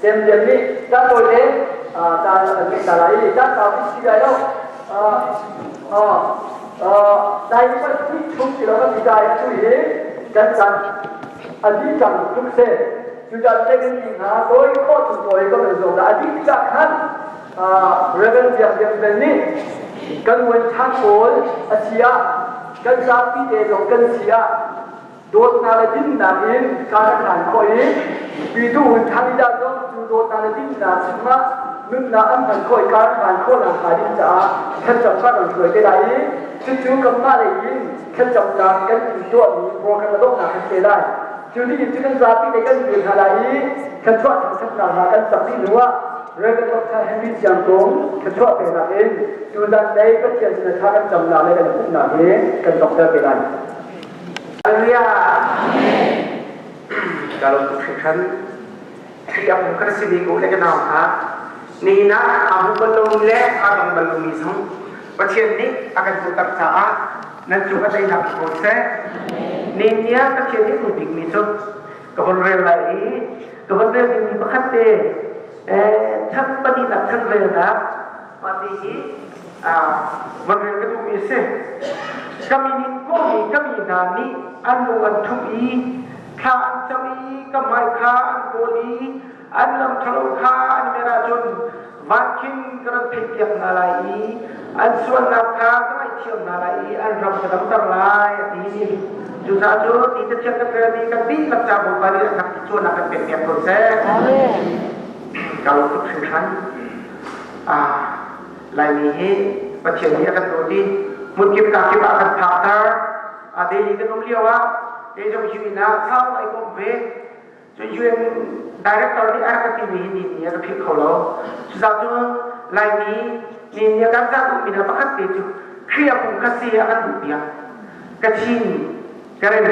Semlian nih caan tawite caan a kan ngeih ta lai i caan saupi si lai lo. Nai pahnih chung ti lo kan ti dai atu hi kan caan a dih cang tuk seh. Cucaah kan ti hna tawi khawh chung tawi kan in zuam la. A dih tikah khan Reverend Biak Biak Bel nih kan wan ṭhan pawl a si ah kan zapi te zong kan si ah dawtnak le dinnak in kar a hlan khawh i pitu hun ṭhan dah zong cu dawtnak le dinnak chungah nunnak an hman khawh i kar a hlan khawh nakhnga ding caah thlacam kan ron hruai te lai i cucu kanmah lei in thlacamnak kan in tuahmi program a donghnak kan te lai. Cu nih cu kan zapi te kan hruai hna lai i thluachuah thangṭhatnak hna kan sak dih hnuah Reverend Dr. Henry Chiang Tung thluachuah peknak in tuzan lei Pathian sin thla kan camnak le kan pumhnak hi kan donghter te lai. Hallelujah. Ka lawm tuk hringhran. Thli a hmu kan si mi ko le ka nau hna. Nihin ah aa hmu bal lomi le aa tong bal lomi zong Pathian nih a kan hmuhter caah nan cung a teinak ko seh. Nihin ni ah Pathian nih hmu bikmi cu ka von rel lai i ka von rel dingmi pakhat te chan pahnihnak chan relnak mah ti hi von rel ka duhmi a si. Ka mi nih kawhmi ka mi hna nih an lung an ṭhumh i thla an cam i ka hmai kha an kawl i an lam ṭhalo kha an mer ahcun van khin ka rak theihpiak hna lai i an sualnak kha ka ngaihthiam hna lai i an ram ka damter lai a ti. Cucaah cu ti cathiang kan relmi kan dihlak ca Bawipa nih a rak cuannak kan pekpiak ko seh. Ka lawm tuk hringhran. Laimi hi Pathian nih a kan dawt i hmunkip kakip ah kan phakter. Delhi kan um lio ah kei zong UN ah sau ai kom ve. Cun UN director nih a rak ka timi hi ni ni a ka philh kho lo. Cucaah cun Laimi ni ni a kan zah duhmi hna pakhat te cu Khrih a pum kha si a kan duh piak. Kachin, Karen,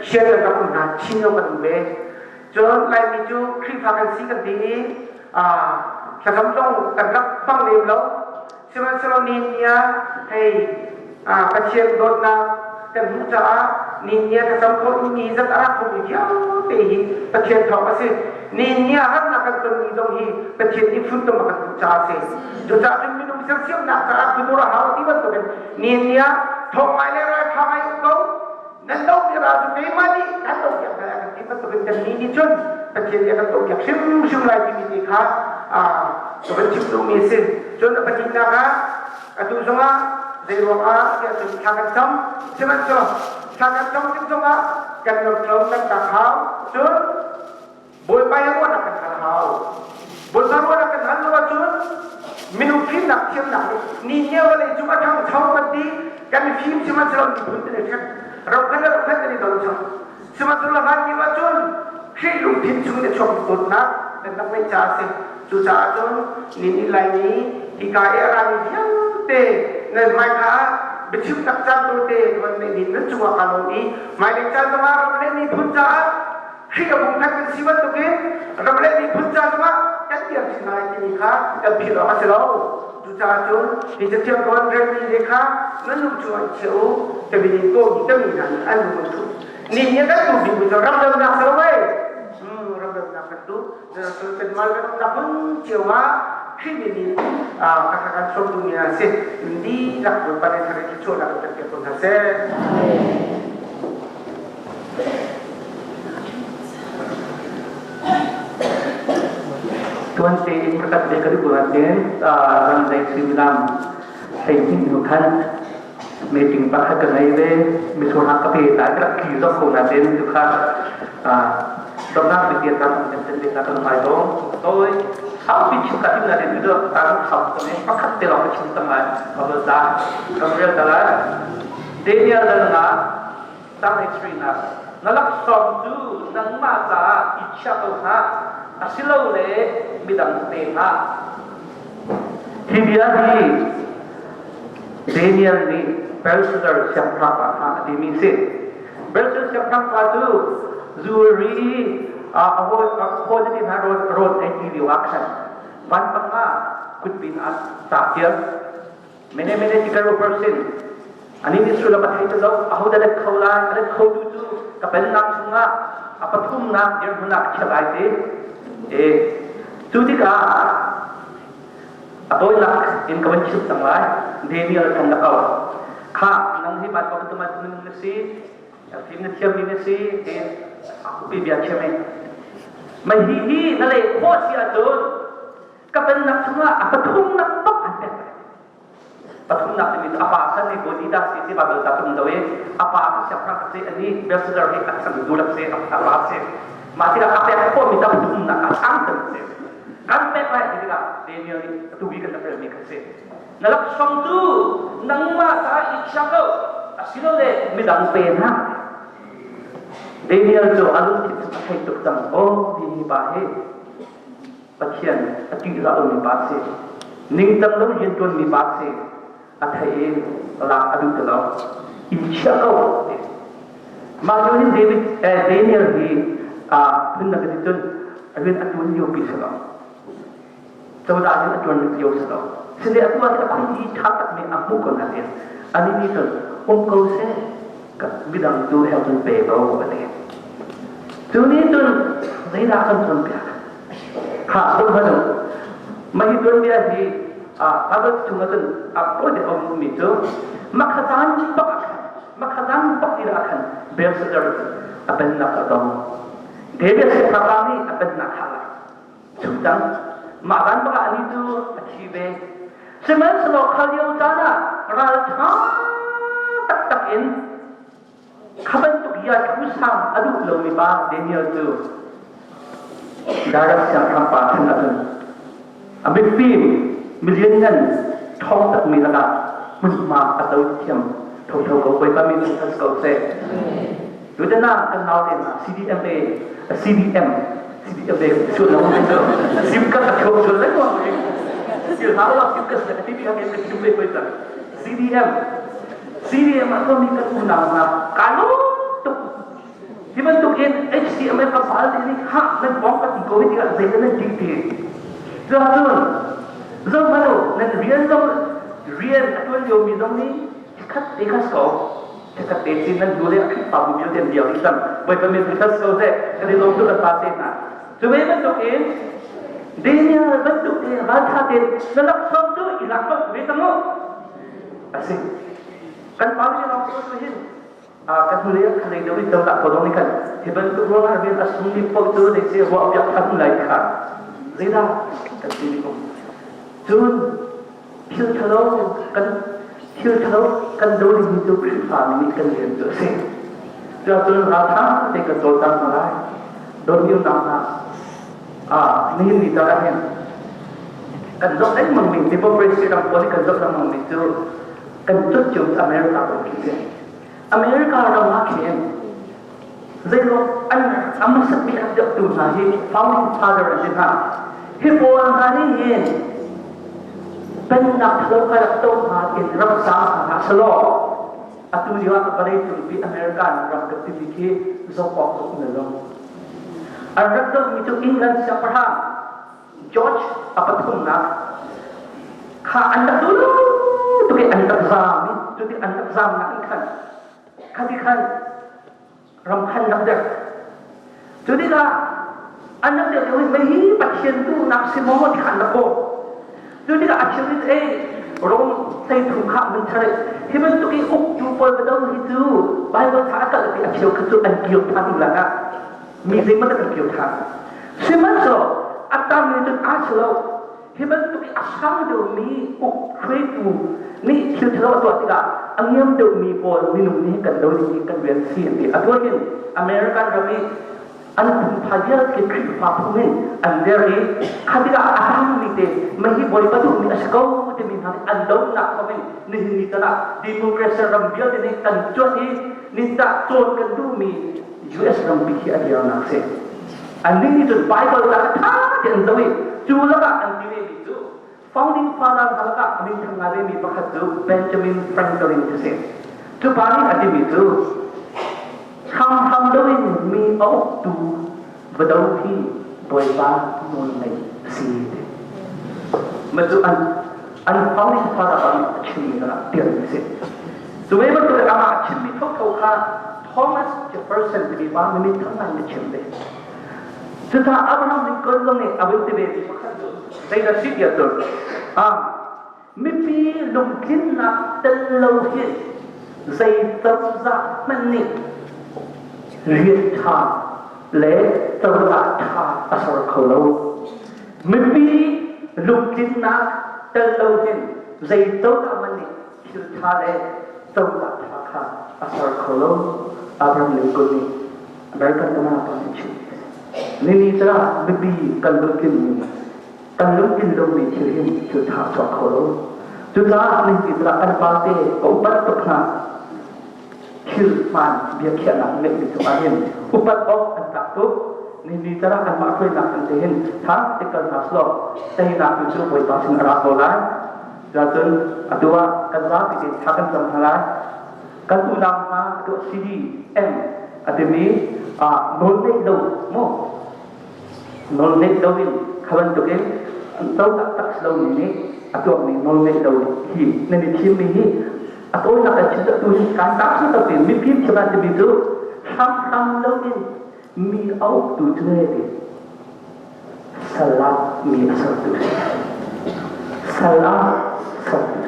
Shan kan rak um hna, Chin zong kan um ve. Cun Laimi cu Khrihfa kan si kan ti i thlacam zong kan rak hmang lem lo. Sihmanhsehlaw ni ni ah hei Pathian dawtnak kan hmuh caah ni ni ah thlacam khawh i ni zat a rak khomi vialte hi Pathian thawng a si. Ni ni ah harnak kan tonmi zong hi Pathian nih funtom a kan duh caah a si. Cucaah cun minung sersiamnak caah khudur a hau ti bantukin ni ni ah thawng ngai le ralṭha ngai um ko. Nan domi ral cu keimah nih kan dohpiak hna lai kan ti bantukin kan nih nih cun Pathian nih a kan dohpiak hrimhrim lai timi te kha ka van chim duhmi a si. Cun a pahnihnak ah atu zongah zei ruangah tiah cun thla kan cam. Sihmanhsehlaw thla kan cam tik zongah kan lungtho kan tlak hau. Cun Bawipa i ruahnak kan hal hau. Bawipa ruahnak kan hal lo ahcun minung fimnak thiamnak nih ni nia vawlei cung a ṭhangcho kan ti kan fim sihmanhsehlaw miphun kan i ṭhen rokhan le rokhan kan i do cang sihmanhsehlaw hlan lio ahcun Khrih lungthin chung in a chuak dawtnak kan rak ngeih caah a si cucaah cun ni nih Laimi hika i a rami vialte nan hmaika ah biachimnak caan tawite van neih nan cungah kaa lawm i hmailei caan zongah ram le miphun caah Khrih a bungkhat kan si bantukin ram le miphun ca zongah kan tiam chin lai timi kha kan philh awk a si lo. Cucaah cun hi cathiang kawn relmi le kha nan lung chungah i chia u, ka min in kawmi ka mi hna nih an lung an thuh. Ni nih kan duh bikmi cu ramdamnak si lo mei? Ramdamnak kan duh. Cun kanmah kan umnak hmun cio ah Khrih min in ka kan sawm duhmi hna si. Dihlak Bawipa nih thar in thluachuahnak in kan pek ko hna seh. Tuan tein ka kat ve ka duh ahcun ramlei suimilam 12 hnu khan meeting pakhat ka ngei ve misurhang ka pe ta ka rak tli zok ko nain tu kha donghnak bik kan kan ten ve ta kan ngai dong toi saupi chim ka tim nain tu ta sau ka me pakhat te lawng ka chim tam lai ka bal ta ka real ta lai Daniel dal nga Tang na na laksawng cu nangmah caah i chiah ko hlah, asilole midang pe hlah. Hi bia hi Daniel nih Belshazzar siangpahrang pa kha a timi a si. Belshazzar siangpahrang pa cu jewelry a hawi hna rawl ei ti lio ah khan vanpang ah kutpin ah ta tial Mene mene tikar person ani nih sullam a thei ti lo aho dah let kho lai a let kho tu cu ka pennak chungah a pathumnak dirhmun ah ka chiah lai ti. E cu tikah a tawinak in ka van chim cang lai. Daniel kan la ko. Kha nang hi van pa tuman minung na si, fim na thiammi na si, he upi bia chim e. Mai hi hi na leh khawh si ahcun ka pennak chungah a pathumnak bak an pek lai. Pathumnak timi cu a pa khan nih Godida si ti Bible ta tum do i a pa kha siangpahrang ka si ani Belshazzar hi a chang dulak si a pa si. Mah tikah a pek khawhmi ta pathumnak ah sang tan si. Kan pek lai ti tikah Daniel nih atu bi kan rak relmi kha si. Na laksawng cu nangmah ta i chia ko asilole midang pe hna. Daniel cu a lungthin a thei tuk cang. Oh, hi hi pa hi Pathian a ṭihzah lomi pa a si. Ningcang lo rianṭuanmi pa a si. A thei i lak a duh ti lo. Inn chiah ko ti. Mah lio hin David, eh, Daniel hi phun na ka ti cun rian a ṭuan lio pi si lo. Cozah rian a ṭuan lio si lo. Sile atu ah a khun hi ṭha takmi a hmuh ko nain ani nih cun um ko seh midang tu he cun pe ko a ti. Cu nih cun zeidah kan cawnpiak? Kha dong hmanh u. Mah hi tuanbia hi Bible chung ah cun a pawi a ummi cu makhazan bak ah khan makhazan bak ti ah khan Belshazzar a pennak a dong. David siangpahrang nih a pennak kha a chung cang. Mah zan bak ah ani cu a thi ve. Sihmanhsehlaw kha lio caan ah ralṭha taktak in Kha bantuk ia thu sang a duh lomi pa Daniel cu Darius siangpahrang pa chan ahcun a mifim milianngan ṭhawng takmi lakah hmunhma a co thiam thotho ko. Bawipa min thangṭhat ko seh. Tutan ah kan naute hna CDMA, CDM, CDMA sual lo cu sim ka ka thuam sual lengmang i sil hau la sim ka sa ti ti ka chim ve ko cang. CDM CDM ah tuahmi kan unau hna kaa lawm tuk. Hi bantuk in HCMF ka pal te nih ha nan pawng ka ti ko hi tikah zeidah nan ti ti. Cuahcun zohhmanh u nan rian zong rian a tuan liomi zong nih khat te kha ko khat te sin nan hnu le a Khrihfabu vialte an biak dih cang. Bawipa min thangṭhat ko seh. Kan i lawm tuk kan pa te hna. Cu ve bantuk in Daniel bantuk te ralṭha tein na laksawng cu i lak ko ve cang u. A si. Kan pa nih lawng cu hin kan hnulei ah khalei deuh in dodah ko dong nih khan hi bantuk ruangah rian a sungmi paoh cu zei ruah piak than lai kha zeidah kan ti mi um. Cun thil thalo kan thil thalo kan do dingmi cu Khrihfa mi nih kan rian cu a si. Cuahcun raltha te kan cawlcang hna lai. Dawtmi-nak hna nihin ni caan ah hin kan zoh lengmang mi democracy ram pawl hi kan zoh lengmang mi cu kan cut cio America pawl khi si. America ram ah khin zeilawk an a hmasat bik a deuhtu hna hi founding father an si hna. Hi pawl hna nih hin pennak thalo kha rak to hna in ram sang hna selaw atu lio ah vawlei cungpi America ram kan timi khi zoh awk zong na lo. An rak dohmi cu England siangpahrang George a pathumnak kha an rak duh tuk i an rak zaam i cuti an rak zaamnak in khan khati khan ram khan rak derh. Cu tikah an rak derh lio i mei hi Pathian duhnak si maw ti kha an rak kawl. Cu tikah a chim i ei Rom hleithum kha mun thar hi bantuk i uktu pawl va do hi cu Bible tha a kalh ti a cheu kha cu an kir than lang ah mi zeihmanh an kir than. Sihmanhsehlaw a tam nih cun aa si lo. Hi bantuk i a sang deuhmi uk hruaitu nih thil ṭhalo a tuah tikah a ngiam deuhmi pawl minung nih kan do ding hi kan rian si an ti. A tuah hin American ram i an phungphai vialte Khrihfa phung in an der i kha tikah a tangmi te mei hi Bawipa duhmi a si ko timi hna nih an donak thawng in nihin ni tan ah democracy ram vialte nih kan cuanh i nintah cawn kan duhmi US rampi khi a dirnak si. Annih nih cun Bible ca kha ṭha tein an zoh i cu lakah an ti vemi cu founding father hna lakah a minthang ngai vemi pakhat cu Benjamin Franklin a si. Cu pa nih a timi cu hramhram loin mi a uktu va do hi Bawipa nawl ngaih a si ti. Mah cu an an founding father pa nih a chimmi lakah tialmi a si. Cu ve bantuk in amah a chimmi thotho kha Thomas Jefferson timi pa mi minthang ngai in a chim ve. Cucaah Abraham Lincoln zong nih a vun ti ve mi pakhat cu zeidah si tiah cun mipi lungtlinnak tel lo hi zei cozah hmanh nih rian ṭha le cozah ṭha a ser kho lo. Mipi lungtlinnak tel lo hin zei cozah hmanh nih thil ṭha le cozah ṭha kha a ser kho lo. Abraham Lincoln nih American tama pa nih chim. Nini caah mipi kan lungtlin mi kan lungtlin lomi thil hin thil ṭha a chuak kho lo. Cucaah nihin caah kan pate ka upat tuk hna. Thil hmaan biakhiahnak ngeihmi cungah hin upat awk an tlak tuk. Nihin caah kanmah hruainak kan te hin ṭha te kal hna selaw teinak tu cu Bawipa sin a ra ko lai. Cuacun atu ah kan zapi tein thla kan cam hna lai. Kan unau hna atu CDM a timi nawl ngeih lo mu nawl ngeih lo in kha bantukin to taktak si lomi nih a tuahmi nawl ngeih lo hi nan i thimmi hi a tawinak kan chim tu hi kan tak si to ti mifim thiam an timi cu hramhram lo in mi a uktu cu he ti sal ah mi a sertu si sal ah sertu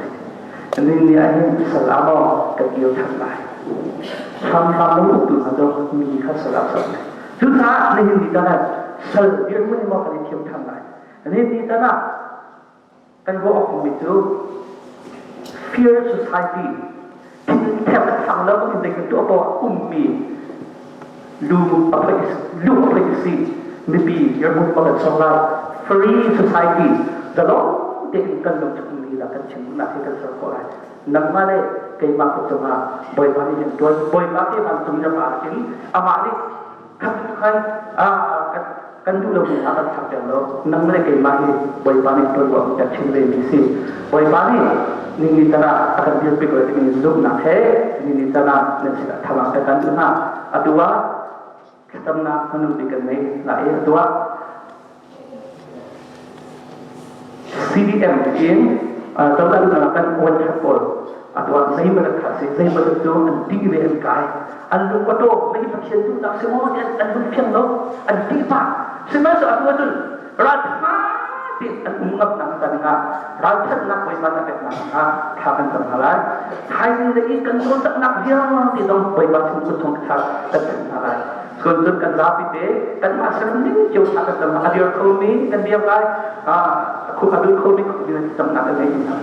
si ni ni ah hin sal ah maw kan kir than lai hramhram lo uktu hna cu mi kha sal ah ser Cucaah nihin ni tan ah sal dirhmun in maw kan i thiam ṭhan lai. Nihin ni tan ah kan ruah awk mi cu fear society thil thep thang lo in zei kan tuah poah ummi lu a phoih lu a phoih si mipi dirhmun ma kan song lai free society zalong tein kan lung chung mi la kan chim nak hi kan ser khawh lai nangmah le keimah kut cungah Bawipa nih hin tuan Bawipa te vancung in a in amah nih khat khan kan duh lomi hna kan chak lo nang le keimah hi Bawipa nih tuan ruah kan chim ve mi si Bawipa nih nini tana a kan dirpi ko timi zumhnak he nini tana nan sin ah thawang kan kan duh hna atu ah thlacamnak hmanung bik kan nei la i atu ah CDM in cozah kan uan that pawl atu ah zeibantuk kha si zeibantuk cu an ti ve an kai an lung awtaw mei Pathian duhnak si maw ti an lung fiang lo an ti pah sihmanhsehlaw atu ahcun raltha ti an um ngam nak ta dingah ralthatnak Bawipa na peknak dingah thla kan cam hna lai thaizing le i kan cawlcanghnak vialte zong Bawipa sin kut chung thla kan cam hna lai cun cun kan zapi te kanmah ser ning cio thla kan cam a dir khomi kan biak lai a a dul khomi camnak kan ngei hna.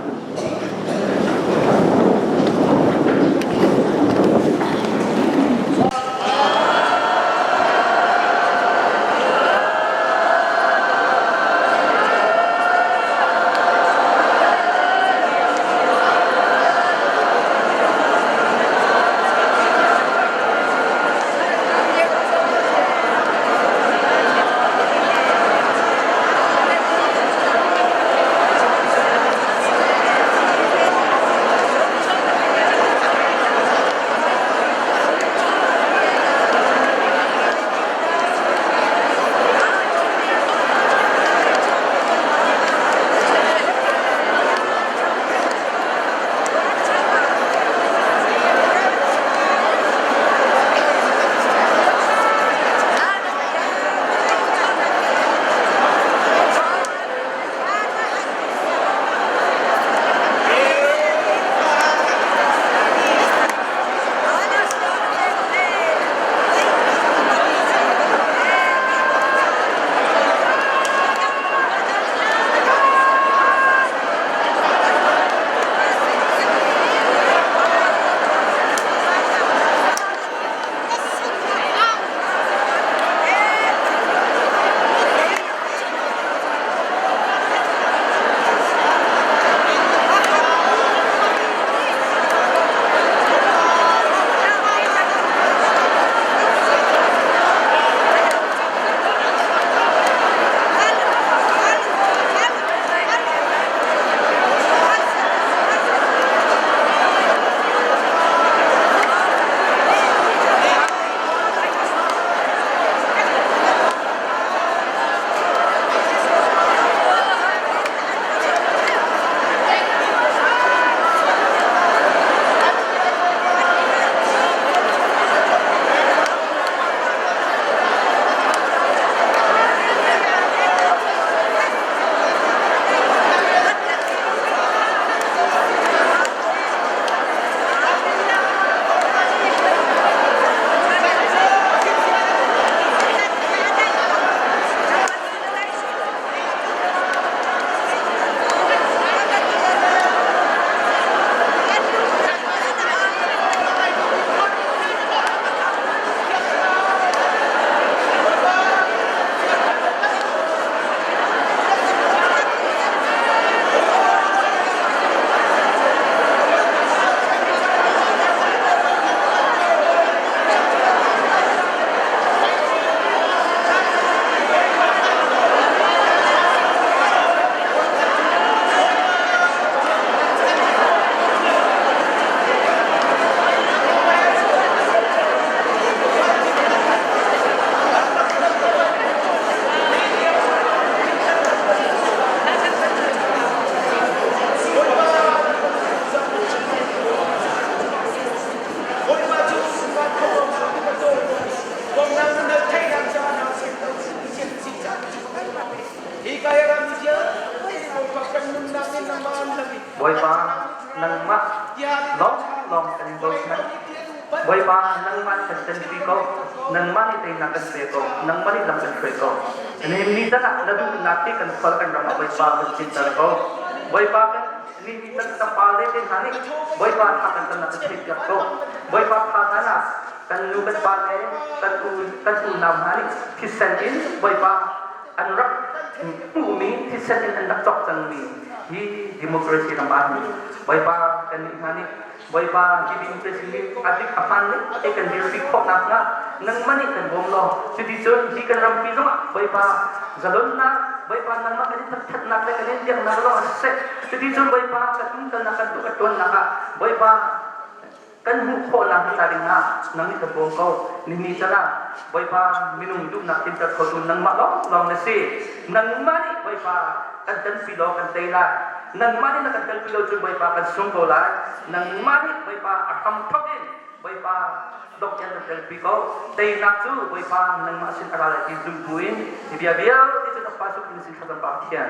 Bawipa nangmah nih kan ṭanpi ko, nangmah nih teinak kan pe ko, nangmah nih lam kan hruai ko. Ni tan ah na duhnak hi kan khual kan ram ah Bawipa kan cinter ko. Bawipa kan ni ni tan kan pa le te hna nih Bawipa tha kan tan kan theihpiak ko. Bawipa tha hna ah kan nu kan pa le kan u kan unau hna nih thisen in Bawipa an rak hmuhmi thisen in an rak cawk cangmi hi democracy ram ah hin Bawipa kan nih hna nih Bawipa hi democracy hi a dik a hmaan ning te kan dirpi khawh nakhnga nangmah nih kan bawm law cuticun hi kan rampi zongah Bawipa zalonnak Bawipa nangmah kan i thangthatnak le kan in biaknak lawng siseh cuticun Bawipa kan umkalnak kan tuah tuannak ah Bawipa kan hmuh khawhnak ca ding ah nang nih kan bawm ko nini cana Bawipa minung duhnak tlinter khotu nangmah lawng lawng na si nangmah nih Bawipa kan tanpi law kan tei lai nangmah nih na kan telpi lo cun Bawipa kan sung ko lai nangmah nih Bawipa a hram thok in Bawipa dok yan na telpi ko teinak cu Bawipa nangmah sin a ra lai ti zum buin hi bia vialte cu na fa suk in sin thlacam pa Pathian.